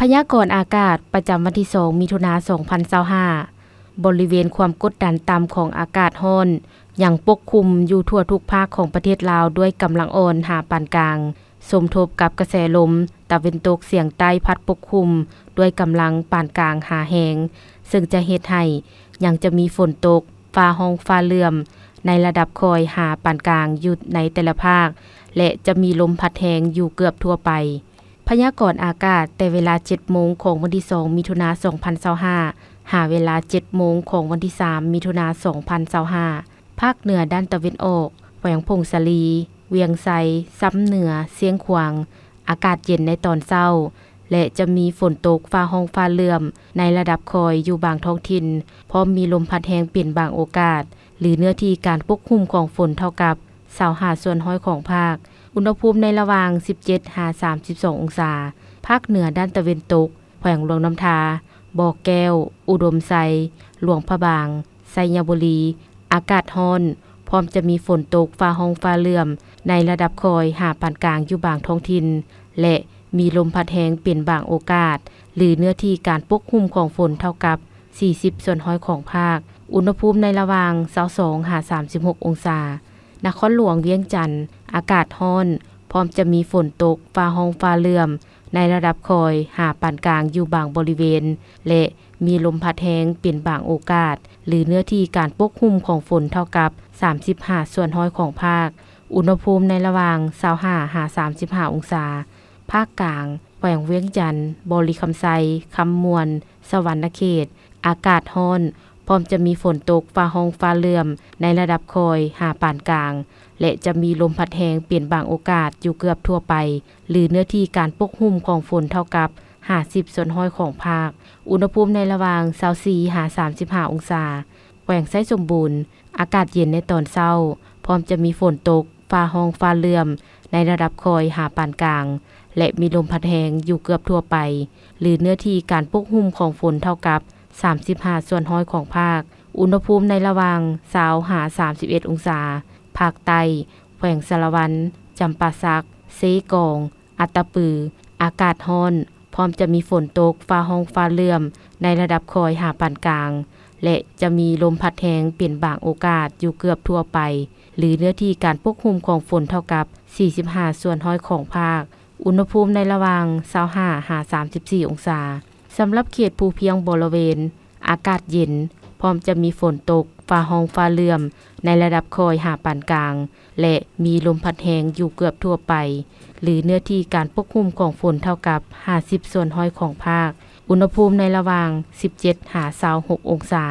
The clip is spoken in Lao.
ພະຍາກອນອາກາດປະຈຳວັນທີສອງ ມິຖຸນາ ສອງພັນຊາວຫ້າ ບໍລິເວນຄວາມກົດດັນຕ່ຳຂອງອາກາດຮ້ອນ ຍັງປົກຄຸມຢູ່ທົ່ວທຸກພາກຂອງປະເທດລາວດ້ວຍກຳລັງອ່ອນຫາປານກາງ, ສົມທົບກັບກະແສລົມຕາເວັນຕົກສຽງໃຕ້ພັດປົກຄຸມດ້ວຍກຳລັງປານກາງຫາແຮງ, ເຊິ່ງຈະເຮັດໃຫ້ຍັງຈະມີຝົນຕົກ, ຟ້າຮ້ອງຟ້າເຫຼື້ອມໃນລະດັບຄ່ອຍຫາປານກາງຢູ່ໃນແຕ່ລະພາກ ແລະ ຈະມີລົມພັດແຮງຢູ່ເກືອບທົ່ວໄປ. ພະຍາກອນອາກາດແຕ່ເວລາເຈັດໂມງຂອງວັນທີສອງ ມິຖຸນາ ສອງພັນຊາວຫ້າ ຫາເວລາເຈັດໂມງຂອງວັນທີສາມ ມິຖຸນາ ສອງພັນຊາວຫ້າ ພາກເໜືອດ້ານຕາເວັນອອກ, ແຂວງຜົ້ງສາລີ, ວຽງໄຊ, ຊຳເໜືອ, ຊຽງຂວາງ, ອາກາດເຢັນໃນຕອນເຊົ້າ ແລະ ຈະມີຝົນຕົກ, ຟ້າຮ້ອງຟ້າເຫຼື້ອມໃນລະດັບຄ່ອຍຢູ່ບາງທ້ອງຖິ່ນ, ພ້ອມມີລົມພັດແຮງເປັນບາງໂອກາດ ຫຼື ເນື້ອທີ່ການປົກຄຸມຂອງຝົນເທົ່າກັບ ຊາວຫ້າສ່ວນຮ້ອຍຂອງພາກ. ອຸນຫະພູມໃນລະຫວ່າງ ສິບເຈັດ ຫາ ສາມສິບສອງ ອົງສາ. ພາກເໜືອດ້ານຕາເວັນຕົກ, ແຂວງຫຼວງນ້ຳທາ, ບໍ່ແກ້ວ, ອຸດົມໄຊ, ຫຼວງພະບາງ, ໄຊຍະບູລີ, ອາກາດຮ້ອນ, ພ້ອມຈະມີຝົນຕົກ, ຟ້າຮ້ອງຟ້າເຫຼື້ອມໃນລະດັບຄ່ອຍຫາປານກາງຢູ່ບາງທ້ອງຖິ່ນ ແລະ ມີລົມພັດແຮງເປັນບາງໂອກາດ ຫຼື ເນື້ອທີ່ການປົກຄຸມຂອງຝົນເທົ່າກັບ ສີ່ສິບສ່ວນຮ້ອຍຂອງພາກ. ອຸນຫະພູມໃນລະຫວ່າງ ຊາວສອງ ຫາ ສາມສິບຫົກ ອົງສາ. ນະຄອນຫຼວງວຽງຈັນ, ອາກາດຮ້ອນ, ພ້ອມຈະມີຝົນຕົກ, ຟ້າຮ້ອງຟ້າເຫຼື້ອມໃນລະດັບຄ່ອຍຫາປານກາງຢູ່ບາງບໍລິເວນ ແລະ ມີລົມພັດແຮງເປັນບາງໂອກາດ ຫຼື ເນື້ອທີ່ການປົກຄຸມຂອງຝົນເທົ່າກັບ ສາມສິບຫ້າສ່ວນຮ້ອຍຂອງພາກ. ອຸນຫະພູມໃນລະຫວ່າງ ຊາວຫ້າ ຫາ ສາມສິບຫ້າ ອົງສາ. ພາກກາງ, ແຂວງວຽງຈັນ, ບໍລິຄຳໄຊ, ຄຳມ່ວນ, ສະຫວັນນະເຂດ, ອາກາດຮ້ອນ, ພ້ອມຈະມີຝົນຕົກ, ຟ້າຮ້ອງຟ້າເຫຼື້ອມໃນລະດັບຄ່ອຍຫາປານກາງ ແລະ ຈະມີລົມພັດແຮງເປັນບາງໂອກາດຢູ່ເກືອບທົ່ວໄປ ຫຼື ເນື້ອທີ່ການປົກຫຸ້ມຂອງຝົນເທົ່າກັບ ຫ້າສິບສ່ວນຮ້ອຍຂອງພາກ. ອຸນຫະພູມໃນລະຫວ່າງ ຊາວສີ່ ຫາ ສາມສິບຫ້າ ອົງສາ. ແຂວງໄຊສົມບູນ, ອາກາດເຢັນໃນຕອນເຊົ້າ, ພ້ອມຈະມີຝົນຕົກ, ຟ້າຮ້ອງຟ້າເຫຼື້ອມໃນລະດັບຄ່ອຍຫາປານກາງ ແລະ ມີລົມພັດແຮງຢູ່ເກືອບທົ່ວໄປ ຫຼື ເນື້ອທີ່ການປົກຫຸ້ມຂອງຝົນເທົ່າກັບ ສາມສິບຫ້າສ່ວນຮ້ອຍຂອງພາກ. ອຸນຫະພູມໃນລະຫວ່າງ ຊາວ ຫາ ສາມສິບເອັດ ອົງສາ. ພາກໃຕ້, ແຂວງສາລະວັນ, ຈຳປາສັກ, ເຊກອງ, ອັດຕະປື, ອາກາດຮ້ອນ, ພ້ອມຈະມີຝົນຕົກ, ຟ້າຮ້ອງຟ້າເຫຼື້ອມໃນລະດັບຄ່ອຍຫາປານກາງ ແລະ ຈະມີລົມພັດແຮງເປັນບາງໂອກາດຢູ່ເກືອບທົ່ວໄປ ຫຼື ເນື້ອທີ່ການປົກຫຸ້ມຂອງຝົນເທົ່າກັບ ສີ່ສິບຫ້າສ່ວນຮ້ອຍຂອງພາກ. ອຸນຫະພູມໃນລະຫວ່າງ ຊາວຫ້າ ຫາ ສາມສິບສີ່ ອົງສາ. ສຳລັບເຂດພູພຽງບໍລະເວນ, ອາກາດເຢັນ, ພ້ອມຈະມີຝົນຕົກ, ຟ້າຮ້ອງຟ້າເຫຼື້ອມໃນລະດັບຄ່ອຍຫາປານກາງ ແລະ ມີລົມພັດແຮງຢູ່ເກືອບທົ່ວໄປ ຫຼື ເນື້ອທີ່ການປົກຫຸ້ມຂອງຝົນເທົ່າກັບ ຫ້າສິບສ່ວນຮ້ອຍຂອງພາກ. ອຸນຫະພູມໃນລະຫວ່າງ ສິບເຈັດ ຫາ ຊາວຫົກ ອົງສາ.